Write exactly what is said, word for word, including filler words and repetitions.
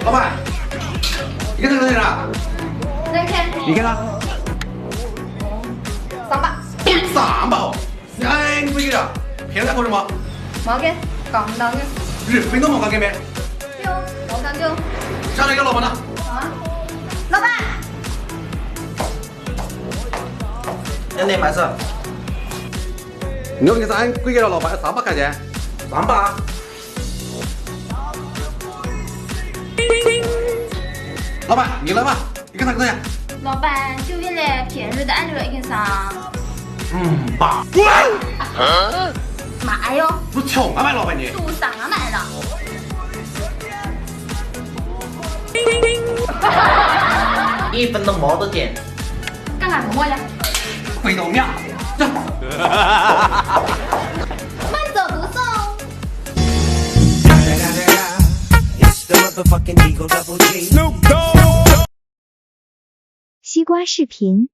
老板，你看这个多少钱啊？两千。你看啊，三百。三百哦？你哎，你不给了，便宜太贵了吗？冇个，讲唔到个。日本都冇干给没？有，冇讲究。下来一个老板呢？啊，老板。那你买啥？你看你是按贵个了，老板，三百块钱。三百啊？ 老板，你来吧，你看他怎样？老板，就为了便宜的按了一件衫。嗯，吧。买哟，不穷啊，买老板你。路上啊买了。一分钟没得点。干啥不会呀？鬼懂呀。慢走不送。 It's the motherfucking Eagle Double G. Snoop Dogg. 西瓜视频。